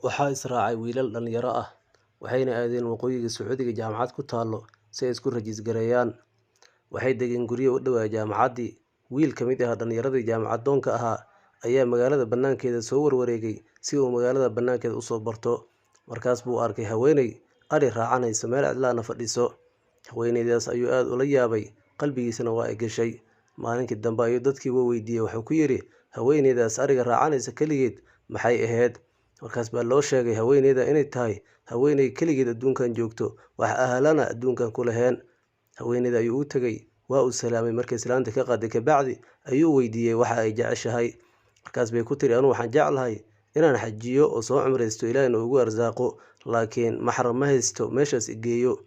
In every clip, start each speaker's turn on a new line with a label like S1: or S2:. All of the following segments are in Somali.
S1: Waxaa israacay wiilal dhalinyaro ah, waxayna aadeen waqooyiga Sacuudiga jaamacad ku taallo si ay isku rajiis gareeyaan. Waxay degeen guryo u dhowaa jaamacaddii. Wiil ka mid ah dhalinyaradii jaamacad-doonka ahaa ayaa magaalada banaankeeda soo warwareegay si uu magaalada banaankeeda u soo barto. Markaas buu arkay haweeney adhi raacanaysa meel cidlaana fadhiso. Haweeneydaas ayuu aad ula yaabay, qalbigiisana waa ay gashay. Maalinkii dambe ayuu dadkii weydiiyey, wuxuu ku yidhi, haweeneydaas adhiga raacanaysa keligeed maxay ahayd? Markaas baa loo sheegay haweeneyda inay tahay haweeney keligeed adduunkan joogto, wax ahalana adduunkan ku laheen. Haweeneyda ayuu u tegay, waa uu salaamay. Markii islaanta ka qaaday kabacdi ayuu weydiiyey waxa ay jeceshahay. Markaas bay ku tiri, anuu waxaan jeclahay inaan xajiyo oo soo cumraysto, Ilaahina ugu arsaaqo, laakiin maxram ma haysto meeshaas i geeyo.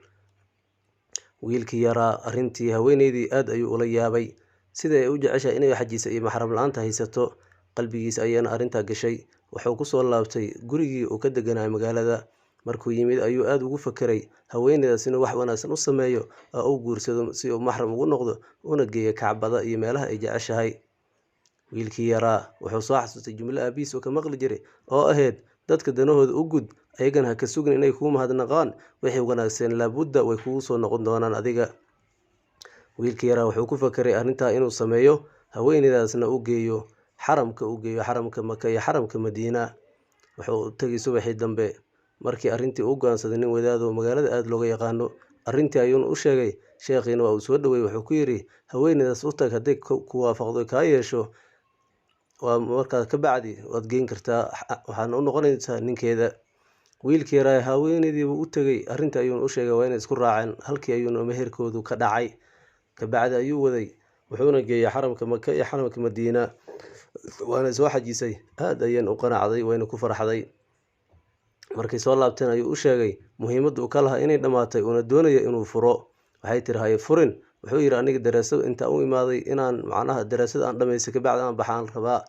S1: Wiilkii yaraa arrintii haweeneydii aad ayuu ula yaabay, sida ay u jeceshahay inay xajiso iyo maxram la-aanta haysato. Qalbigiisa ayaana arrintaa gashay. Wuxuu ku soo laabtay gurigii uu ka deganaa magaalada. Markuu yimid ayuu aad ugu fakeray haweeneydaas inuu wax wanaagsan u sameeyo oo uu guursado si uu maxram ugu noqdo, una geeyo Kacbada iyo meelaha ay jeceshahay. Wiilkii yaraa wuxuu soo xasuustay jumlo aabihiis oo ka maqli jiray oo ahayd, dadka danahooda u gud, ayagana ha ka sugin inay kuu mahadnaqaan, wixii wanaagsan laabudda way kugu soo noqon doonaan adiga. Wiilkii yaraa wuxuu ku fakeray arrintaa inuu sameeyo, haweeneydaasna u geeyo xaramka, u geeyo xaramka Maka iyo xaramka Madiina. Wuxuu tegay subaxii dambe markii arrintii uu go'aansaday nin wadaad oo magaalada aad looga yaqaano. Arrintii ayuuna u sheegay, sheekhiina waa uu soo dhaweeyey. Wuxuu ku yidhi, haweeneydaas u tag, hadday ku waafaqdo kaa yeesho, waa markaas ka bacdi waad geyn kartaa, waxaana u noqonaysaa ninkeeda. Wiilkii yaraa haweeneydiibuu u tegay, arrintii ayuuna u sheegay, waa inay isku raaceen. Halkii ayuuna meherkoodu ka dhacay. Kabacdi ayuu waday, wuxuuna geeyey xaramka Maka iyo xaramka Madiina, waana soo xajisay. Aad ayayna u qanacday, wayna ku farxday. Markay soo laabteen ayuu u sheegay muhiimadda uu ka lahaa inay dhammaatay, uuna doonayo inuu furo. Waxay tiri, haye furin. Wuxuu yidhi, aniga daraasad intaan u imaaday inaan macnaha daraasada aan dhamaystay kabacdi aan baxaan rabaa.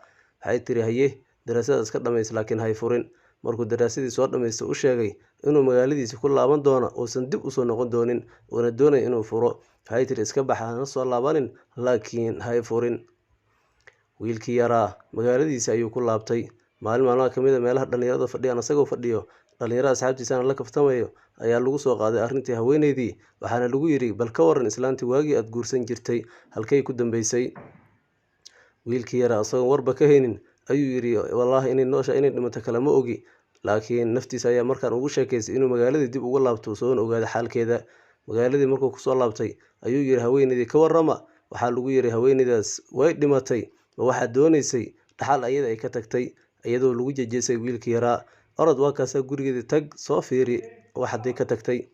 S1: Waxay tiri, haye daraasada iska dhamaysa, laakiin hay furin. Markuu daraasadii soo dhamaystay u sheegay inuu magaaladiisa ku laaban doono, uusan dib usoo noqon doonin, uuna doonayo inuu furo. Waxay tiri, iska baxa, hana soo laabanin, laakiin hay furin. Wiilkii yaraa magaaladiisa ayuu ku laabtay. Maalin maalmaha ka mid a meelaha dhalinyarada fadhiyaan asagoo fadhiyo, dhalinyarada asxaabtiisana la kaftamayo, ayaa lagu soo qaaday arrintii haweeneydii. Waxaana lagu yidhi, bal ka waran islaantii waagii aad guursan jirtay, halkay ku dambeysay? Wiilkii yaraa isagoon warba ka haynin ayuu yidhi, wallaahi inay noosha inay dhimato kalama ogi, laakiin naftiisa ayaa markaan ugu sheekaysay inuu magaaladii dib ugu laabto soona ogaada xaalkeeda. Magaaladii markuu kusoo laabtay ayuu yidhi, haweeneydii ka warrama. Waxaa lagu yidhi, haweeneydaas way dhimatay, ma waxaad doonaysay dhaxal ayada ay ka tagtay? Iyadoo lagu jejeesay wiilkii yaraa, orod waa kaasaa gurigeedii tag, soo fiiri wax hadday ka tagtay.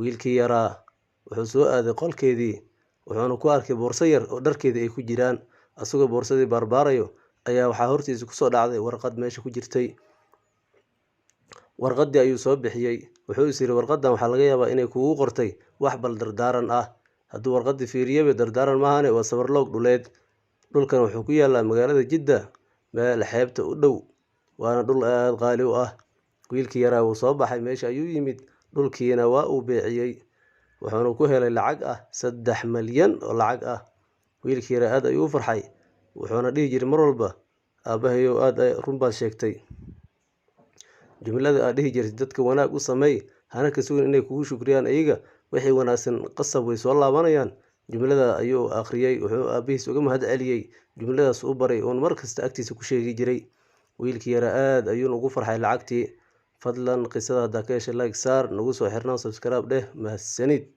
S1: Wiilkii yaraa wuxuu soo aaday qolkeedii, wuxuuna ku arkay boorso yar oo dharkeedii ay ku jiraan. Asagoo boorsadii baarbaarayo ayaa waxaa hortiisa kusoo dhacday warqad meesha ku jirtay. Warqaddii ayuu soo bixiyey. Wuxuu is yidhi, warqaddan waxaa laga yaabaa inay kugu qortay wax bal dardaaran ah. Hadduu warqaddii fiiriyaba, dardaaran maahane, waa sabarloog dhuleed. Dhulkan wuxuu ku yaalaa magaalada Jidda, meel xeebta u dhow, waana dhul aad qaali u ah. Wiilkii yaraa wuu soo baxay, meesha ayuu yimid, dhulkiina waa uu beeciyey, wuxuuna ku helay lacag ah 3 malyan oo lacag ah. Wiilkii yaraa aad ayuu u farxay, wuxuuna dhihi jiray mar walba, aabbahayow aad run baad sheegtay. Jumlada aad dhihi jirtay, dadka wanaag u sameey, hana ka sugin inay kugu shukriyaan iyaga, wixii wanaagsan qasab way soo laabanayaan. Jumlada ayuu akhriyey, wuxuu aabihiis uga mahad celiyey jumladaas u baray, uun mar kasta agtiisa ku sheegi jiray. Wiilkii yaraa aad ayuuna ugu farxay lacagtii. Fadlan qisada haddaa ka heshay like saar, nagu soo xirnaa, subscribe dheh. Mahadsanid.